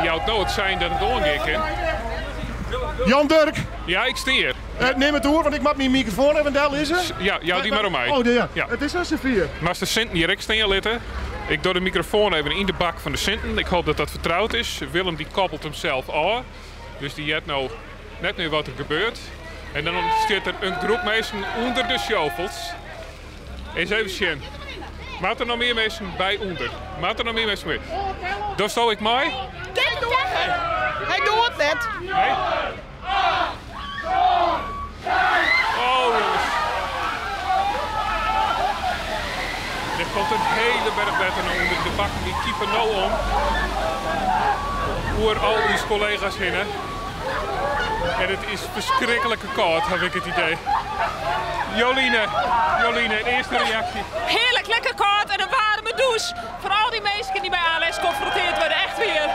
jout no it sein dat it oangean kin. Jan Durk! Ja, ik stean hjir. Nim it oer, want ik moat myn mikrofoan even dellizze. Ja, jou dy mar oan my. Oh, ja. It is al safier. Moatst de sinten hjir ek stean litte. Ik doch de mikrofoan even yn de bak fan de sinten. Ik hoop dat dat fertroud is. Willem dy koppelt himsels ôf. Dus dy heart no net mear wat der gebeurt. En dan stiet der in groep minsken ûnder de sjofels. Eens even sjen. Moat der noch mear minsken by ûnder? Moat der noch mear minsken by? Dochsto ek mei? Hy docht it net. Nee? Oh jongens. Der komt in hiele berch wetter nei ûnder. De bakken dy kipe no om. Oer al ús kollega's hinne. En it is ferskriklik kâld, haw ik it idee. Joline, Joline, in earste reaksje. Hearlik, lekker kâld en in waarme dûs. Foar al dy minsken dy't mei ALS konfrontearre wurde, echt wier.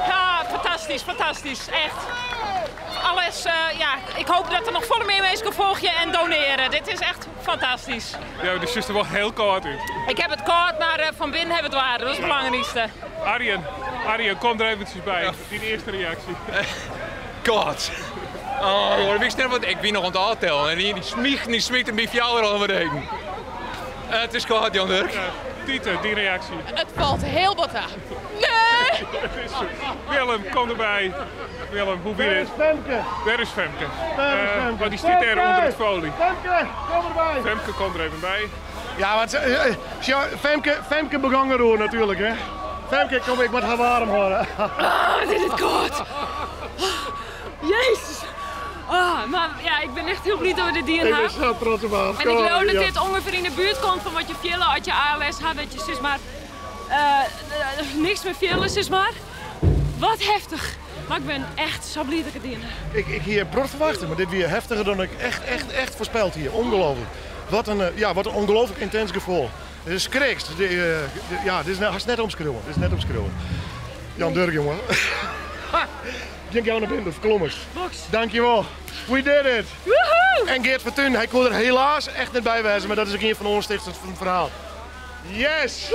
Ja, fantastysk, fantastysk, echt. Alles, ja, ik hoopje dat der noch folle mear minsken folgje en donearje. Dit is echt fantastysk. Ja, do sjochst der wol hiel kâld út. Ik haw it kâld, mar fan binnen haw ik it waarm. Dat is it belangrykste. Arjen, Arjen, kom der eventsjes by. Dyn earste reaksje. Kâld. Oh, jonge, ik wist net wat. Ik wie noch oan it ôftellen en dy smychten, dy smyten by fjouwer al beneden. It is kâld, Jan Durk. Tiete, dyn reaksje. It falt hiel wat ta. Nee! Willem, kom derby. Willem, hoe wie Wêr dit? is Femke? Wêr is Femke? Wêr is Femke? Oh, dy stiet dêr ûnder it foly. Femke, kom derby. Femke, kom der even by. Ja, want Femke, Femke begong eroer natuerlik, hè. Femke, kom, ik moat har waarm hâlde. Oh, wat is it kâld. Jezus. Oh, mar ja, ik bin echt hiel bliid dat we dit dien Ik ha. bin sa trots op har. En ik leau dat dit ûngefear yn de buert komt fan wat je fiele as je ALS ha, dat je sis mar niks mear fiele, sis mar. Wat heftich. Mar ik bin echt sa bliid dat ik it dien ha. Ik, ik hie in protte ferwachte, mar dit wie heftiger dan ik echt, echt, echt foarspeld hie. Ongelooflik. Wat in, ja, wat in ongelooflik yntins gefoel. It is skrikst. Ja, dit is hast net omskriuwen. Dit is net omskriuwen. Jan Durk, jonge. Gean gau nei binnen, do ferklommest. Dankjewol. We did it! Woehoe! En Geert Fortuin, hy koe der helaas echt net by wêze, mar dat is ek ien fan de oanstichters fan it ferhaal. Yes!